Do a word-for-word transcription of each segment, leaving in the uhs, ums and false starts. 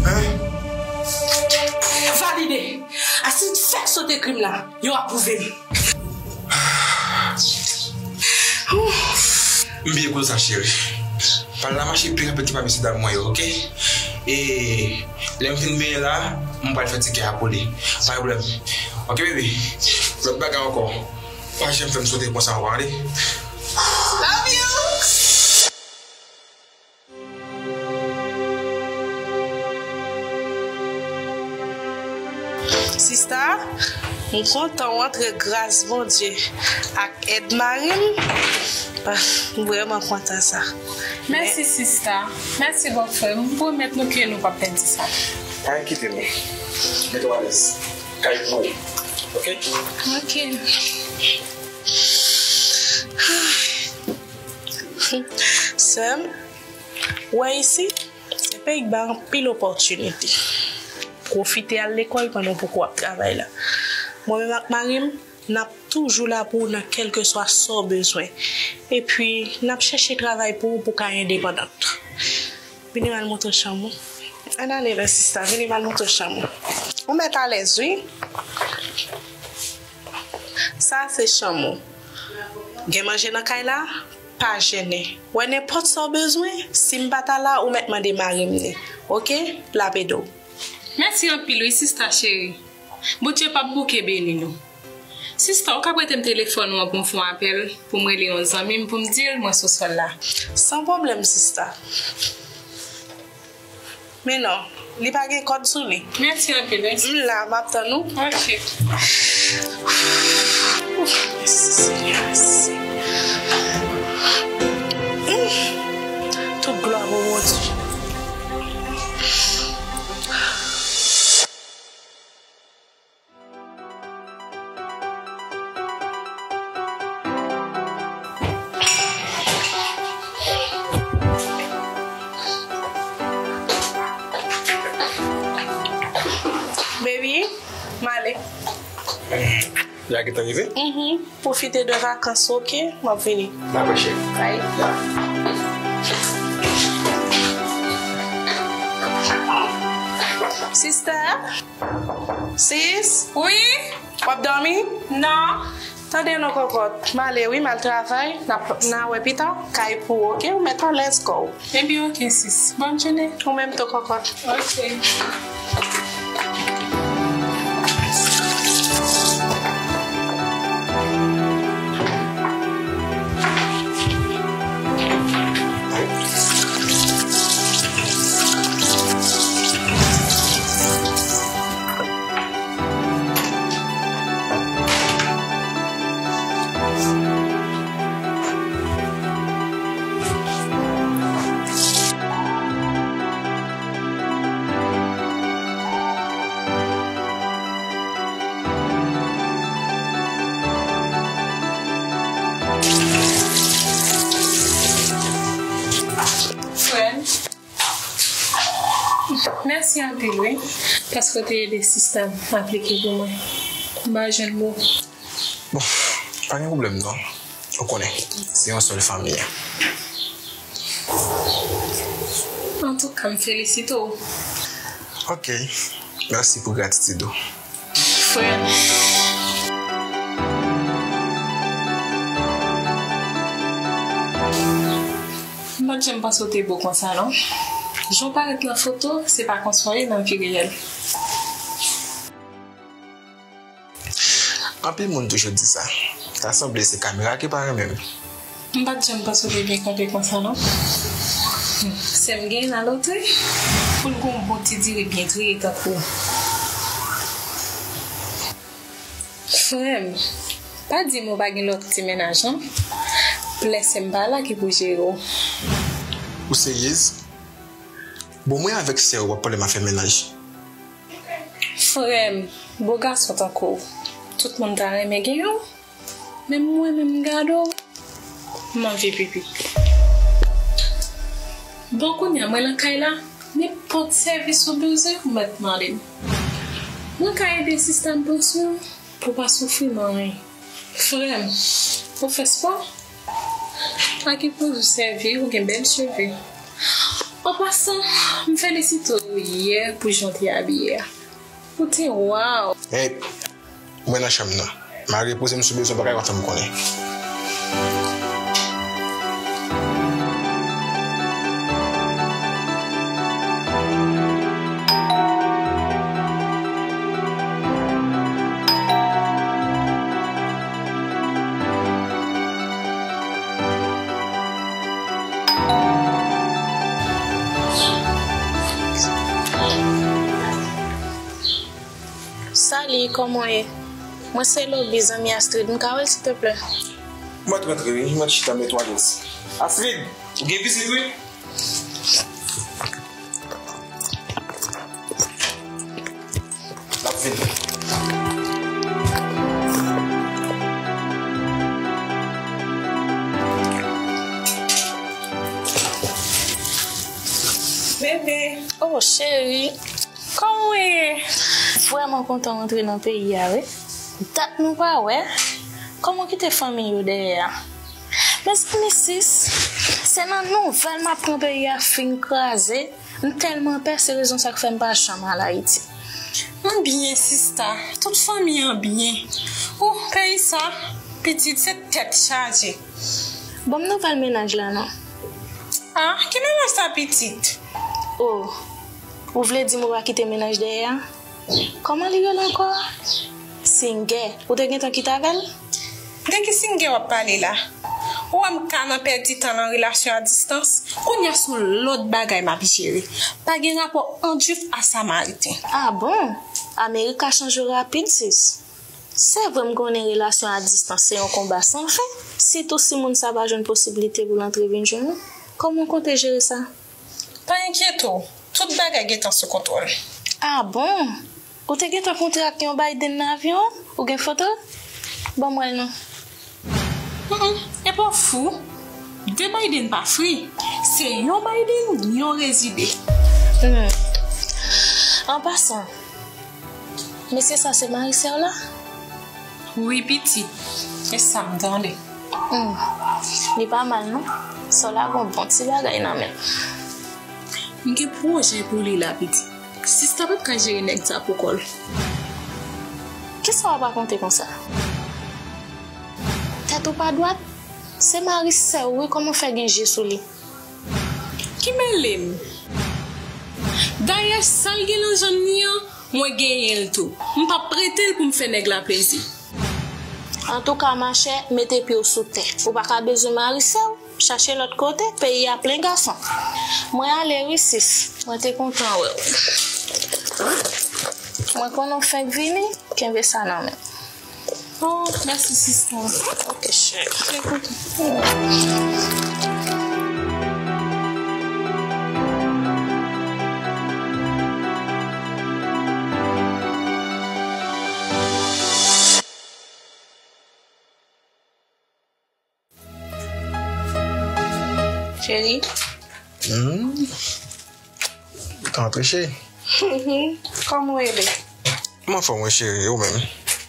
Hein? Valide. Asid fèk sote krim la. Yo apwouve m. M byen kontan, cheri. Pral la mache pi rapid ke pa mesye dam mwen yo, oke? E lè m fin benyen la, m pral fè ti kè a kole. Pa gen pwoblèm. Oke, bebe? Lòt bagay ankò. Pa janm fè m sote konsa ankò, tande? Love you! Sista, m kontan w antre gras Bondye ak èd mari m. Ah, m vrèman kontan sa. Mèsi, sista. Mèsi, bòfrè m. M pwomèt nou ke nou p ap pèdi sa. Pa enkyete nou. Mete w alèz. Kay pou ou. Oke? Oke. Sè m, ou wè isi, se peyi k bay anpil opòtinite. Pwofite al lekòl pandan w poko ap travay la. Mwen menm ak mari m, n ap toujou la pou ou nan kèlkeswa sa w bezwen. Epi, n ap chèche travay pou ou pou w ka endepandan. Vini m al montre w chanm ou. Ann ale la, sista, vini m al montre w chanm ou. Ou mèt alèz, wi. Sa se chanm ou. Gen manje nan kay la, pa jennen. Wè nenpòt sa w bezwen, si m pa ta la, ou mèt mande mari m li. Oke? L ap ede w. Mèsi anpil wi, sista cheri. Bondye p ap bouke beni nou. Sista, ou ka prete m telefòn ou an pou m fè yon apèl, pou m rele yon zanmi m, pou m di l mwen sou sòl la. San pwoblèm, sista. Men non, li pa gen kòd sou li. Mèsi anpil, mèsi. M la, m ap tann ou. Oke. Ouf, mèsi, Senyè, mèsi, Senyè. Ouf. Tout glwa pou Bondye. Baby, m ale. Ya gentan rive? Mhm. Pwofite de vakans, oke? M ap vini. Dakò, cheri. Bye. Ya. Sister? Sis? Wi? W ap dòmi? Non. Tande non, kòkòt. M ale wi, m al travay. N ap, n a wè pita. Kay pou ou, oke? Ou mèt alèz kò w. Ebyen, oke, sis. Bòn jounen. Ou menm tou, kòkòt. Oke. Frè m, mèsi anpil, wi, paske w te ede sista m aplike pou mwen. M pa jwenn mo. Bon, pa gen pwoblèm non. Ou konnen, se yon sèl fanmi an. Antouka, m felisite w. Oke. Mèsi pou gratitid ou. Frè m. M pa t janm panse w te bo konsa, non. Jan w parèt nan foto, se pa konsa w ye nan vi reyèl. Anpil moun toujou di sa. Ta sanble se kamera ki pa renmen m. M pa t janm panse w te byen kanpe konsa, non. Sè m genyen lalotri. Pou l gen yon bon ti diri byen triye tankou w. Frè m, pa di m ou pa gen lòt ti mennaj, non. Plè sè m pa la ki pou jere w. Ou seryez? Bon, mwen avèk sè ou p ap pale m afè mennaj. Frè m, bo gason tankou w, tout moun ta renmen gen youn, men mwen menm m gade w, m anvi pipi. Bon, kounye a mwen nan kay la, nenpòt sèvis ou bezwen, ou mèt mande m. Mwen ka ede sista m pran swen w pou w pa soufri nan anyen. Frè m, ou fè spò? A ki pwodui w sèvi? Ou gen bèl cheve. An pasan, m felisite w yè pou jan w te abiye a. Ou te waw! Hey, mwen nan chanm nan. M a repoze m, si w bezwen bagay, w a fè m konnen. Sali, kòman w ye? Mwen se Lobi, zanmi Astrid. M ka wè l, silteplè? Mwen t rantre, wi. Mwen t chita, m netwaye. Astrid, ou gen vizit, wi. L ap vini. Bebe. Oh, cheri. Kòman w ye? Vrèman kontan w antre nan peyi a, wi. Dat nou pa wè. Kòman w kite fanmi yo dèyè a? Mezanmi, sis, se nan nouvèl m ap pran peyi a fin kraze. M tèlman pè, se rezon sa k fè m pa janm al Ayiti. M byen, sista. Tout fanmi an byen. Ou, peyi sa, pitit, se tèt chaje. Ban m nouvèl mennaj la non. Ah, ki mennaj sa, pitit? Oh, ou vle di m ou pa kite mennaj dèyè a? Kòman li rele ankò? Singè. Ou te gentan kite avè l? De ki Singè w ap pale la? Ou wè m ka nan pèdi tan nan relasyon a distans? Kounye a se yon lòt bagay m ap jere. Pa gen rapò andjif a Samariten. Ah bon? Amerik ka chanje w rapid, sis. Se vre, m konnen relasyon a distans se yon konba san fen, sitou si moun sa pa jwenn posiblite pou l antre vin jwenn ou. Kòman w konte jere sa? Pa enkyete w, tout bagay gentan sou kontwòl. Ah bon? Ou te gentan kontre ak yon Biden nan avyon an? Ou gen foto l? Ban m wè l non. Mm, mm, epa w fou? De Biden pa fri. Se yon Biden, yon rezide. Hmm. An pasan, mesye sa se mari sè w la? Wi, pitit. E sa m tande. Hmm. Li pa mal non. Sè w la gen yon bon ti bagay nan men l. M gen pwojè pou li la, pitit. Sista p ap ka jere nèg sa pou kò l. Kisa w ap rakonte konsa? Tèt ou pa dwat? Se mari sè w wi, kòman w fè gen je sou li? Ki mele m? Dayè, sa l gen nan janm li an, mwen genyen l tou. M p ap prete l pou m fè nèg la plezi. Antouka, machè, mete pye w sou tè. Ou pa ka bezwen mari sè w. Chache lòt kote, peyi a plen gason. Mwen ale wi, sis. Mwen te kontan wè w. Mwen konnen w fenk vini, kenbe sa nan men w. Oh, mèsi, sista. Ok, cheri. Mwen kontan. Cheri. Hmm. Antre, cheri. Kòman w ye, bebe? M anfòm, wi, cheri, e ou menm?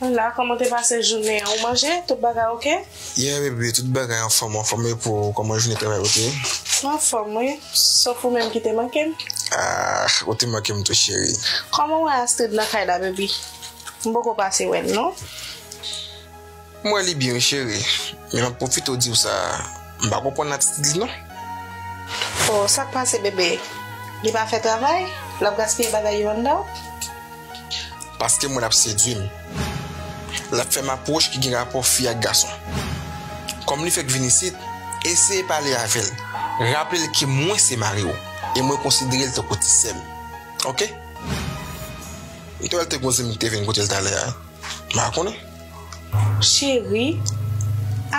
M la, kòman te pase jounen an? Ou manje? Tout bagay oke? Yeah, baby, tout bagay anfòm, anfòm, e pou ou, kòman jounen travay ou te ye? M anfòm, wi. Sof ou menm ki te manke m. Ah, ou te manke m tou, cheri. Kòman w wè Astrid nan kay la, baby? M poko pase wè l, non. M wè li byen wi, cheri. Men m ap pwofite w di w sa, m pa konprann atitid li non. Oh, sa k pase, bebe? Li pa fè travay? L ap gaspiye bagay yo anndan? Paske m wè l ap sedui m. L ap fè m apwòch ki gen rapò fi ak gason. Kòm li fèk vin isit, eseye pale avè l. Raple l ke mwen se mari w. E mwen konsidere l tankou ti sè m. Oke? M te wè l te gon zanmi ki te vin kote l talè a. M pa konnen. Cheri,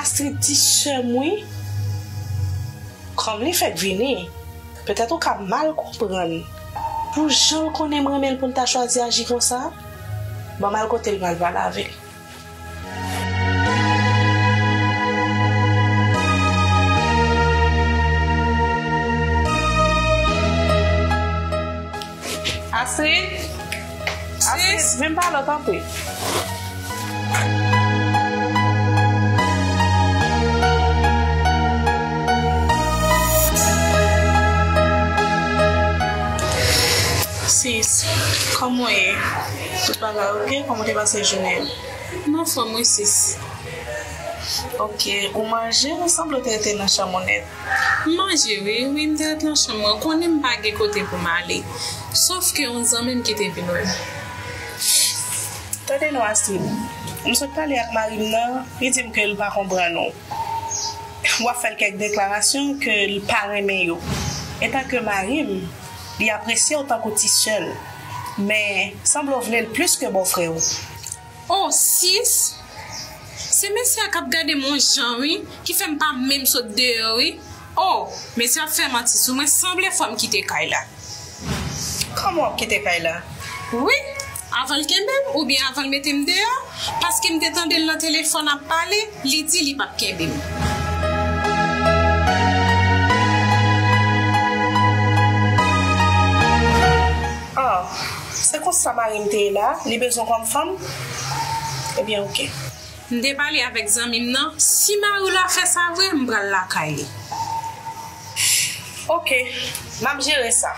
Astrid ti sè m wi. Kòm li fèk vini, petèt ou ka mal konprann. Pou jan l konnen m renmen l pou l ta chwazi aji konsa, ban m al kote l m al pale avè l. Astrid? Astrid, vin pale w, tanpri. Sis, kòman w ye? Tout bagay oke? Kòman w te pase jounen an? M anfòm wi, sis. Oke, ou manje? Ou sanble w te rete nan chanm ou nèt. M manje wi, wi, m te ret nan chanm mwen. Ou konnen m pa gen kote pou m ale. Sòf ke yon zanmi m ki te vin wè m. Tande non, Astrid. M sot pale ak mari m nan, li di m ke l pa konprann ou. W ap fè l kèk deklarasyon ke l pa renmen yo. Etanke mari m, li apresye w tankou ti sè l. Men, sanble w vle l plis ke bòfrè w. Oh, sis! Se mesye a k ap gade m yon jan, wi, ki fè m pa menm sot deyò, wi. Oh, mesye ap fè manti sou mwen, sanble fò m kite kay la. Kòman w ap kite kay la? Wi, avan l kenbe m, oubyen avan l mete m deyò, paske m te tande l nan telefòn ap pale, li di li p ap kenbe m. Oh, se konsa mari m te ye la, li bezwen w kòm fanm? Ebyen, oke. M te pale avèk zanmi m nan, si mari w la fè sa vre, m pral lakay li. Oke, m ap jere sa.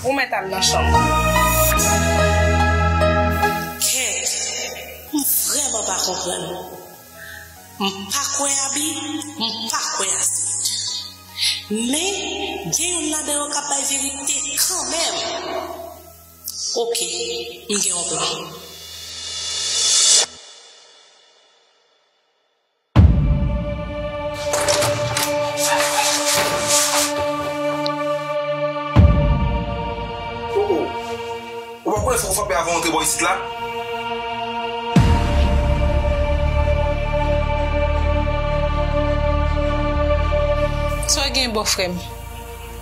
Ou mèt al nan chanm ou. Kèt, m vrèman pa konprann. M pa kwè Abi, m pa kwè Astrid. Men, gen youn ladan yo k ap bay verite kanmenm. Oke, m gen yon plan. Oh, oh. Ou pa konnen fòk ou frape avan w antre bò isit la? Sa w gen, bòfrè m?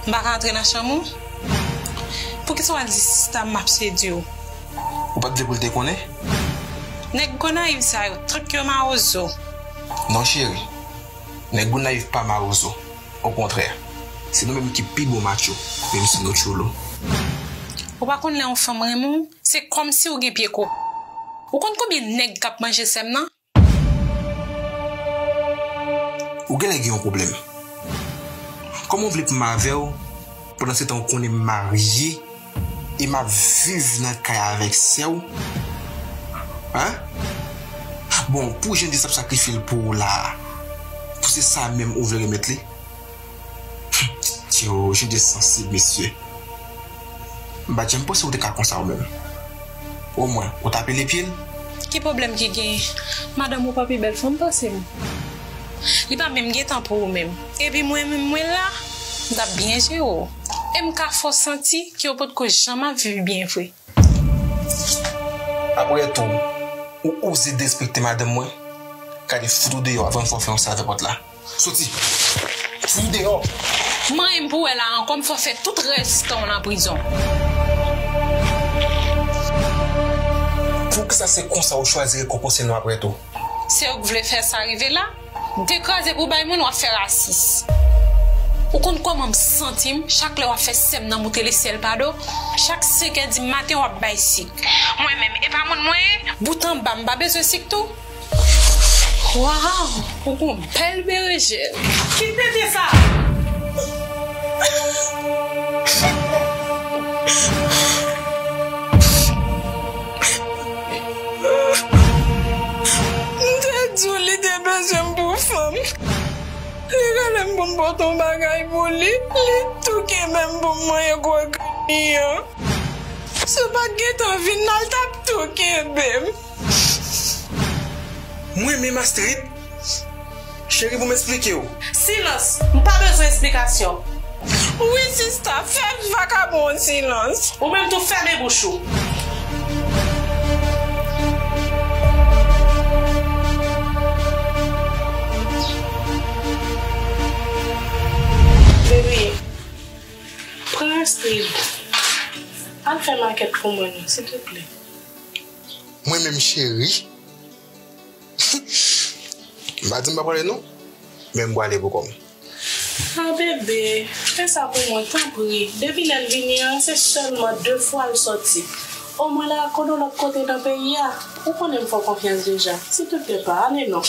M pa ka antre nan chanm ou? Poukisa w al di sista m m ap sedui w? Ou pa t vle pou l te konnen? Nèg Gonayiv sa yo, tank yo mawozo. Non, cheri. Nèg Gonayiv pa mawozo. Okontrè, se nou menm ki pi bon matcho, menm si nou tcholo. Ou pa konn lè yon fanm renmen w, se kòmsi w gen pye koko. Ou konn konbyen nèg k ap manje sè m nan? Ou genlè gen yon pwoblèm. Kòman w vle pou m avè w, pandan se tan ou konnen m marye e m ap viv nan kay avèk sè w? Hein? Bon, pou jan de sa ap sakrifye l pou ou la a, pou se sa menm ou vle remèt li? Tyo, jan de sansib, mesye. M pa t janm panse ou te ka konsa ou menm. Omwen, ou t ap pile pye l? Ki pwoblèm ki genyen? Madanm ou pa pi bèl fanm pase m? Li pa menm gen tan pou ou menm. Epi mwen menm mwen la, m t ap byen jere w. E m ka fè w santi ke w potko janm ap viv byen vre. Apre tou, ou oze derespekte madanm mwen? Gade fout ou deyò avan m fè w fè yon sal avèk pòt la. Soti! Fout ou deyò! M anyen m pou wè la ankò, m fè w fè tout rès tan w nan prizon. Poukisa se konsa ou chwazi rekonpanse nou apre tou? Se ou k vle fè sa rive la? De kraze pou bay moun, w ap fè rasis. Ou konn kòman m santi m chak lè w ap fè sè m nan moute lesyèl pa do? Chak senkè di maten w ap bay sik. Mwen menm, e pa moun mwen ye? Bout anba, m pa bezwen sik tou? Waw, ou gon bèl berejèn. Ki tete sa? M te di w li te bezwen m pou fanm. Li rele m pou m pote yon bagay pou li. Li tou kenbe m pou m manyen gwo grenn li an. Si w pa t gentan vin la, l t ap tou kenbe m. Mwen menm Astrid? Cheri, pou m esplike w. Silans! M pa bezwen esplikasyon. Wi, sista, fè vakabon an silans. Ou menm tou, fèmen bouch ou. Baby, pran Astrid. Al fè makèt pou mwen non, silvouplè. Mwen menm, cheri? M pa di m pa prale non, men m prale pou kò m. Ah, bebe, fè sa pou mwen, tanpri. Depi lè l vini an, se sèlman de fwa l sòti. Omwen la, kote w lòt kote nan peyi a, ou konnen m fè w konfyans deja. Silvouplè pa, ale non.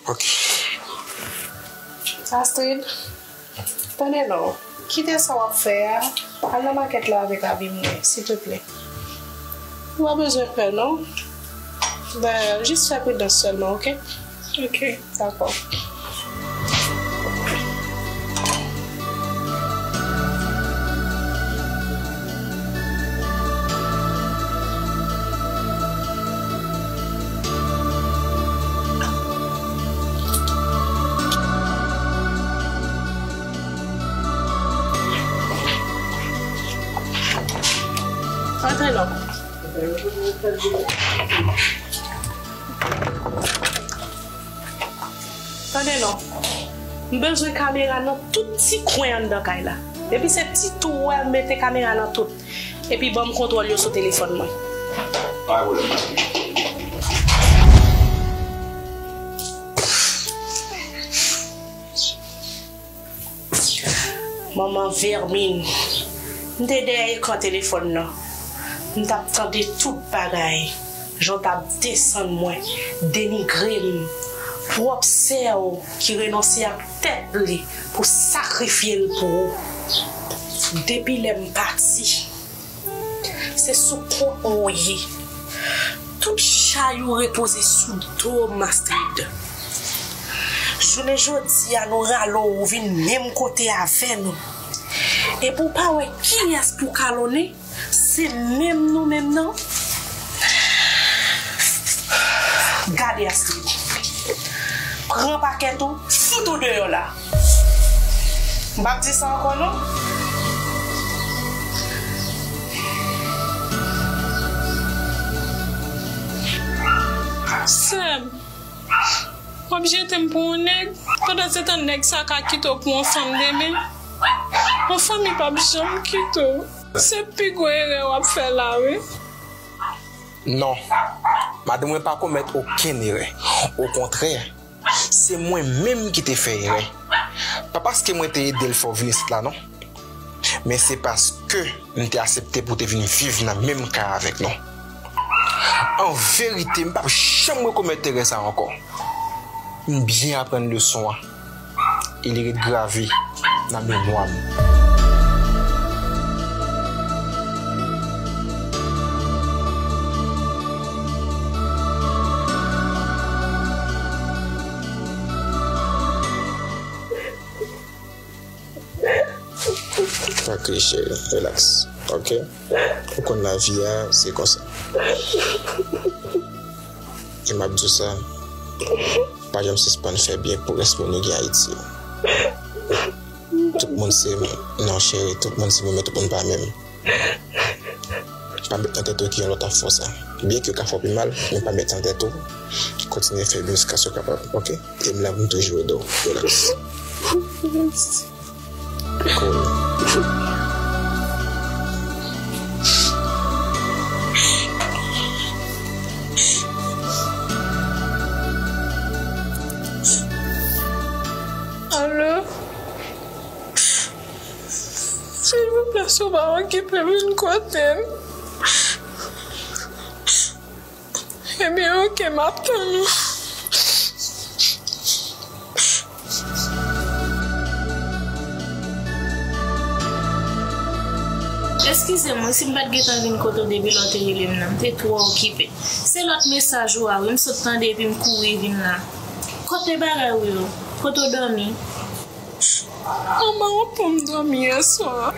Ok. Astrid, tande non. Kite sa w ap fè a, al nan makèt la avèk abi mwen, silteplè. Ou pa bezwen pè, non. Dayè, jis fè pridans sèlman, oke? Oke. Dakò. Antre non. Tande non. M bezwen kamera nan tout ti kwen anndan kay la. Depi se ti tou w wè, m mete kamera nan tout. Epi ban m kontwòl yo sou telefòn mwen. Pa gen pwoblèm, ma fille. Manman vèmin. M te dèyè ekran telefòn nan. M t ap tande tout bagay. Jan w t ap desann mwen, denigre m, pwòp sè w ki renonse ak tèt li pou sakrifye l pou ou. Depi lè m pati, se sou kont mwen w ye. Tout chay ou repoze sou do m, Astrid. Jounen jodi a, nou rale w, ou vin menm kote avè nou. Epi w pa wè kiyès pou w kalonnen, se menm nou menm nan. Gade, Astrid. Pran pakèt ou, fout ou deyò la. M p ap di sa ankò non. Sè m, w ap jete m pou yon nèg, pandan se tan nèg sa ka kite w pou yon fanm demen. Yon fanmi p ap janm kite w. Se pi gwo erè w ap fè la, wi. Non. Madanm mwen pa komèt okenn erè. Okontrè, se mwen menm ki te fè erè. Pa paske mwen te ede l fè w vin isit la, non. Men se paske m te aksepte pou w te vin viv nan menm kay avèk nou. An verite, m p ap janm rekomèt erè sa a ankò. M byen aprann leson an. E li ret grave nan memwa m. Pa kriye, cheri, relax, oke? Ou konn lavi a, se konsa. E m ap di w sa, pa janm sispann fè byen pou rès moun ou gen Ayiti yo. Tout moun se moun. Non, cheri, tout moun se moun, men tout moun pa menm. Pa met nan tèt ou ke yon lòt ap fè w sa. Byenke yo ka fè w pi mal, men pa met nan tèt ou. Kontinye fè byen jiskaske w kapab, oke? E m la pou m toujou ede w. Relax. Cool. Alo? Silvouplè, si w pa okipe, vin kote m. Ebyen, oke, m ap tann ou. Eskize m wi, si m pa t gentan vin kote w depi lè w te rele m nan, m te twò okipe. Se lòt mesaj ou a wi, m sot tande epi m kouri vin la. Kote bagay ou yo? Kote w dòmi? Manman, ou pou m dòmi yè swa.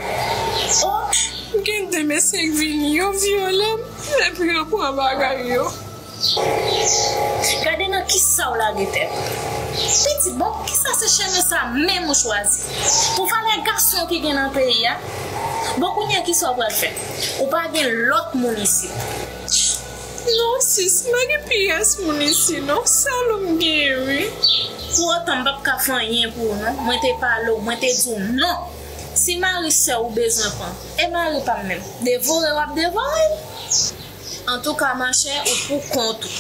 Oh, gen de mesye k vini, yo vyole m, epi yo pran bagay yo. Gade nan kisa w lage tèt ou. Pitit, bon, kisa se chemen sa menm ou chwazi? Pou valè gason ki gen nan peyi a? Bon, kounye a kisa w pral fè? Ou pa gen lòt moun isit. Non, sis, m pa gen pyès moun isi, non. Sèl ou m genyen, wi. Pou otan, m p ap ka fè anyen pou ou, non. Mwen te pale w, mwen te di w non. Si mari sè w ou bezwen pran, e mari pa m menm, devore w ap devore l. Antouka, machè, ou pou kont ou.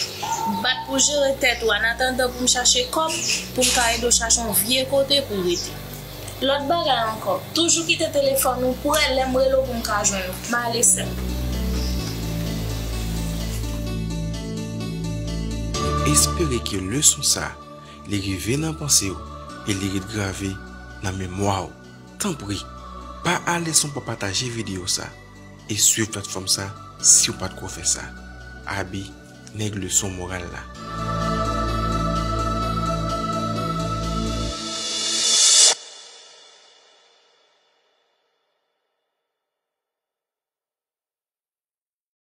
Bat pou jere tèt ou, annatandan pou m chache kòb, pou m ka ede w chache yon vye kote pou w rete. Lòt bagay ankò, toujou kite telefòn ou prè lè m rele w pou m ka jwenn ou. M ale, sè m. M espere ke leson sa, li rive nan panse w e li ret grave nan memwa w. Tanpri, Pa ale san w pa pataje videyo sa e swiv platfòm sa si w pa t ko fè sa. Abi, nèg leson moral la.